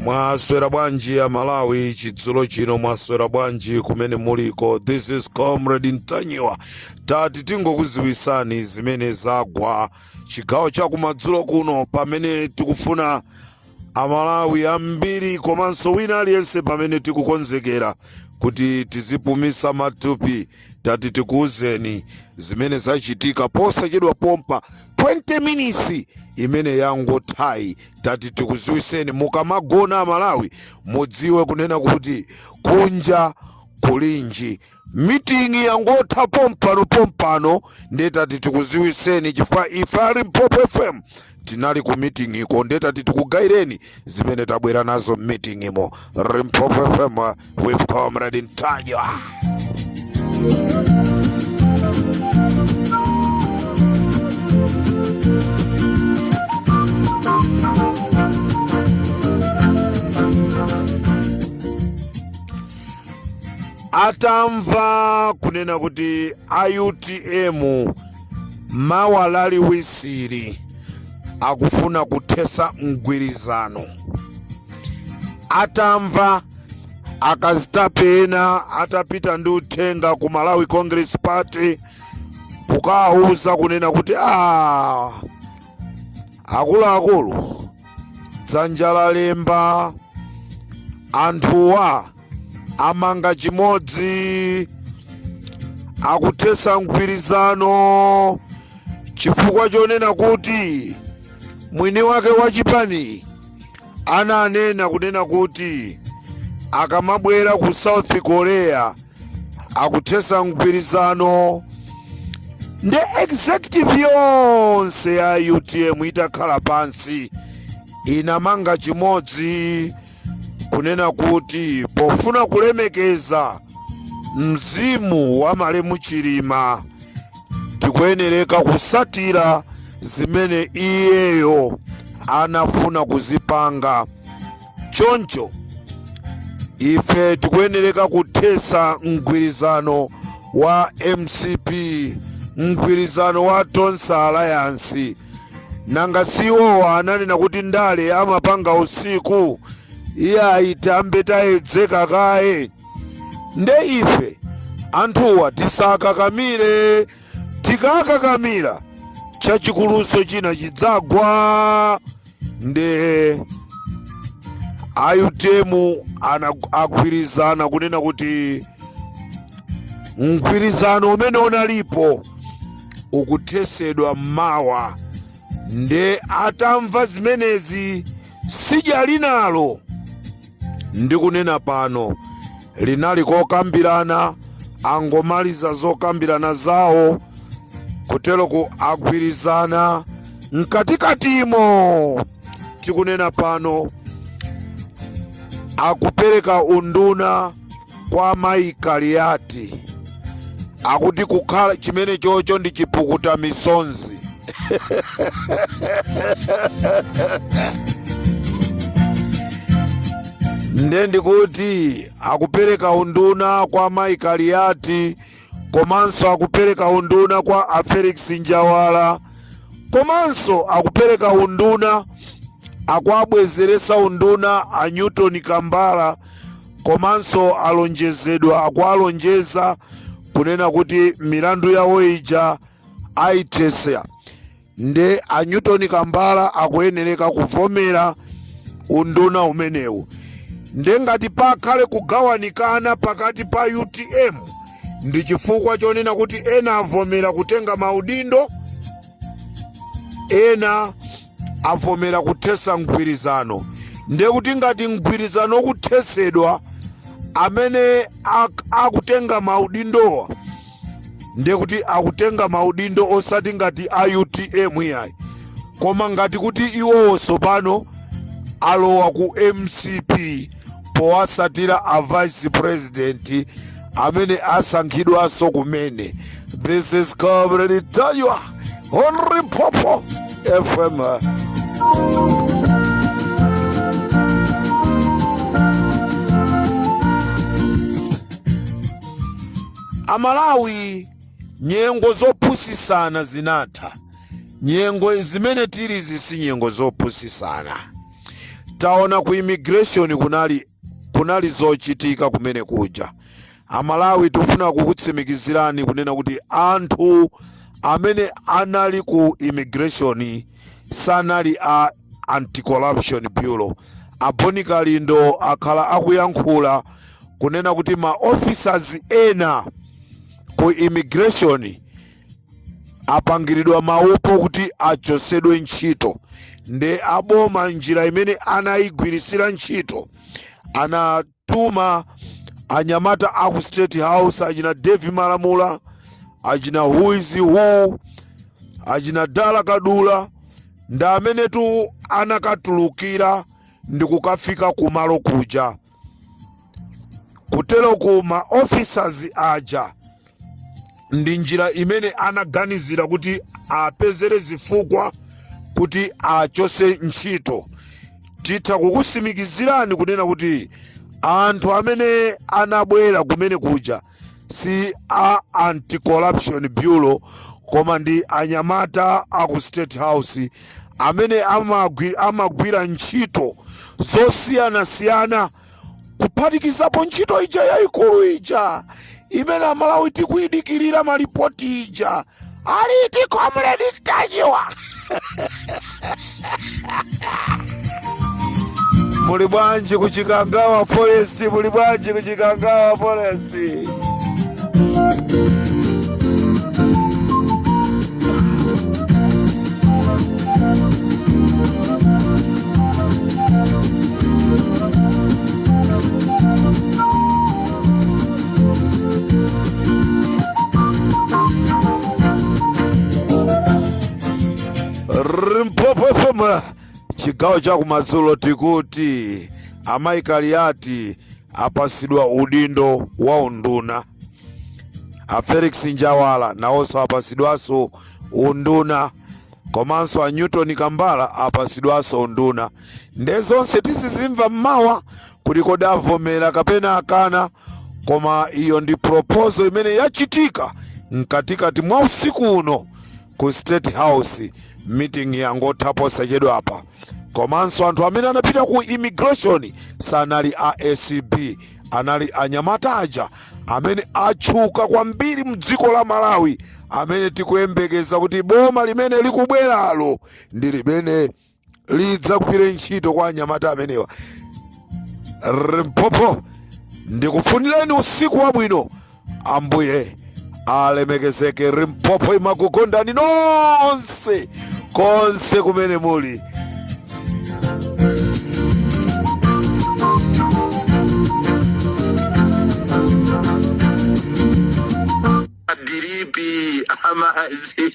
Mwaswera bwanji a Malawi chidzulo chino? Mwaswera bwanji kumene muliko? This is Comrade Ntanyiwa. Tati tingokuziwisani zimene zagwa chigawo cha kumadzulo kuno, pamene tikufuna Amalawi ambiri komanso wina aliyense, pamene tikukonzekera kuti tizipumisa matupi. Tati tikuwuzeni zimene zachitika posachedwa pompa, 20 minutes imene yangothayi. Tati tikuziwiseni, mukamagona Amalawi mudziwe kunena kuti kunja kulinji. Meeting yangotha pompano pompano, ndiye tati tikuziwiseni chifukwa ife a Limpopo FM tinali ku meeting iko, ndiye tati tikugayireni zimene tabwera nazo meeting imo. Limpopo FM with Comrade Ntanyiwa. Atamva kunena kuti a UTM mawa laliwisiri akufuna kuthesa mgwirizano, atamva akazitape ena atapita ndi uthenga ku Malawi Congress Party kukawuza kunena kuti a akuluakulu, dzanja lalemba, anthuwa amanga chimodzi, akuthesa mgwirizano chifukwa chonena kuti mwini wake wa chipani ananena kunena kuti akamabwera ku South Korea akuthesa mgwirizano. Ndi executive yonse ya UTM itakhala pansi inamanga chimodzi kunena kuti pofuna kulemekeza mzimu wa malemu Chilima, tikuyenereka kusatira zimene iyeyo anafuna kuzipanga. Choncho ife tikuyenereka kuthesa mgwirizano wa MCP, mgwirizano wa Tonse Alliance. Nanga siwowa ananena kuti ndale amapanga usiku? Iye ayitambe tayedzeka kaye. Nde ife anthuwa tisakakamire, tikakakamira chachikuluso china chidzagwa. Nde a UTM agwirizana kunena kuti mgwirizano umene unalipo ukuthesedwa mmawa. Nde atamva zimenezi, sidya linalo ndikunena pano linali kokambirana, angomaliza zokambirana zawo kuteroku agwirizana mkatikatimo. Tikunena pano akupereka unduna kwa mayi Kaliati, akuti kukhala chimene chocho ndi chipukuta misonzi. Nde ndikuti akupereka unduna kwa mayi Kaliati, komanso akupereka unduna kwa a Felix Njawala, komanso akupereka unduna, akuabwezeresa unduna a Newton Kambala, komanso alonjezedwa, akualonjeza kunena kuti milandu yawo ija ayithesa. Nde a Newton Kambala akuyenereka kuvomera unduna umenewu. Nde ngati pakhale kugawanikana pakati pa UTM ndi chifukwa chonena kuti ena avomera kutenga maudindo, ena Avomera kuthesa mgwirizano. Ndiye kuti ngati mgwirizano ukuthesedwa, amene akutenga maudindowa ndiye kuti akutenga maudindo osati ngati a UTM iyayi, koma ngati kuti iwowo tsopano alowa ku MCP powasatira a vice president amene asankhidwanso kumene. This is Comrade Ntanyiwa on Limpopo FM. Amalawi, nyengo zopusisana zinatha. Nyengo zimene tilizi si nyengo zopusisana. Taona ku immigration kunali zochitika kumene kuja. Amalawi, tikufuna kukutsimikizirani kunena kuti anthu amene anali ku immigration sanali a Anti-Corruption Bureau. A Bon Kalindo akhala akuyankhula kunena kuti ma officers ena ku immigration apangiridwa maupo kuti achosedwe ntchito. Nde aboma njira imene anayigwirisira ntchito, anatuma anyamata aku State House, achina Davie Malamula, achina who is who, achina Dala Kadula, ndi amenetu anakatulukira ndi kukafika kumalo kuja. Kuteroko ma officers aja ndi njira imene anaganizira kuti apezere zifukwa kuti achose ntchito. Titha kukusimikizirani kunena kuti anthu amene anabwera kumene kuja si a Anti-Corruption Bureau, koma ndi anyamata a ku State House amene amagwira ntchito zosiyanasiyana, kuphatikizapo ntchito ija yayikulu ija imene Amalawi tikuyidikirira malipoti ija aliti, Comrade Ntanyiwa. Muli bwanji ku Chikangawa Forest? Muli bwanji ku Chikangawa Forest? Limpopo FM, chigawo cha kumadzulo, tikuti amayi Kaliati apasidwa udindo wa unduna, a Felix Njawala nawonso apasidwanso unduna, komanso a Newton Kambala apasidwanso unduna. Nde zonse tizizimva mmawa kuti kodi avomera kapena akana, koma iyo ndi proposal imene yachitika mkatikati mwa usiku uno ku State House. Meeting yangotha posachedwa apa. Komanso anthu amene anapita ku immigration sanali a ACB, anali anyamata aja amene atchuka kwambiri mdziko la Malawi, amene tikuyembekeza kuti boma limene likubweralo ndi limene lidzagwire ntchito kwa anyamata amenewa. Limpopo, ndikufunireni usiku wabwino. Ambuye alemekezeke. Limpopo imakukondani nonse konse kumene muli. Diripi amazi.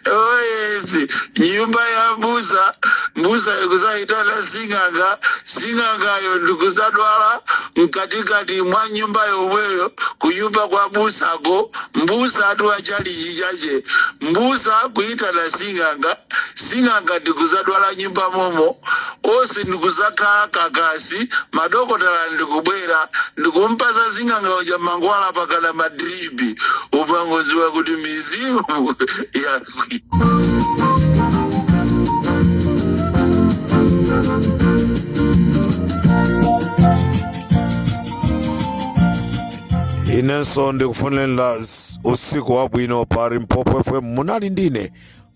Oh yes, nyumba ya mbusa, mbusa ikuzaitana sing'anga, sing'angayo ndikuzadwala mkatikati mwa nyumba yomweyo, kunyumba kwa busako. Mbusa atu wachalichi chache, mbusa kuitana sing'anga, sing'anga ndikuzadwala nyumba momo, onse ndikuzakhala kakasi. Madokotala ndikubwera ndikumpasa sing'anga uja mankhwala pakana madripi. Umangodziwa kuti mizimu ya Inenso ndikufunireni usiku wabwino pa Limpopo FM. Munali ndine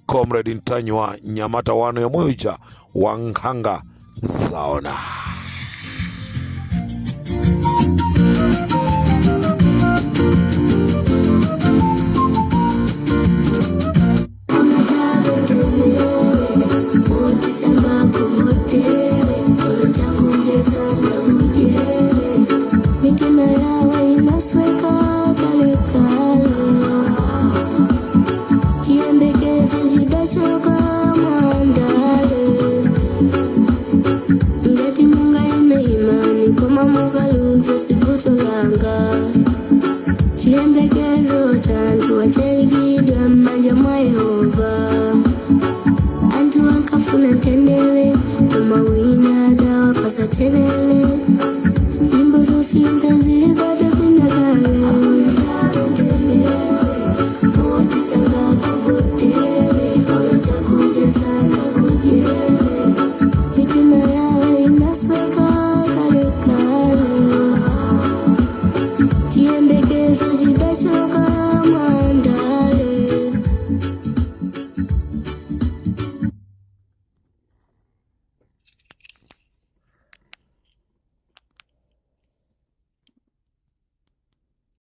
Comrade Ntanyiwa, mnyamata wanu yemwe uja wa nkhanga zaona.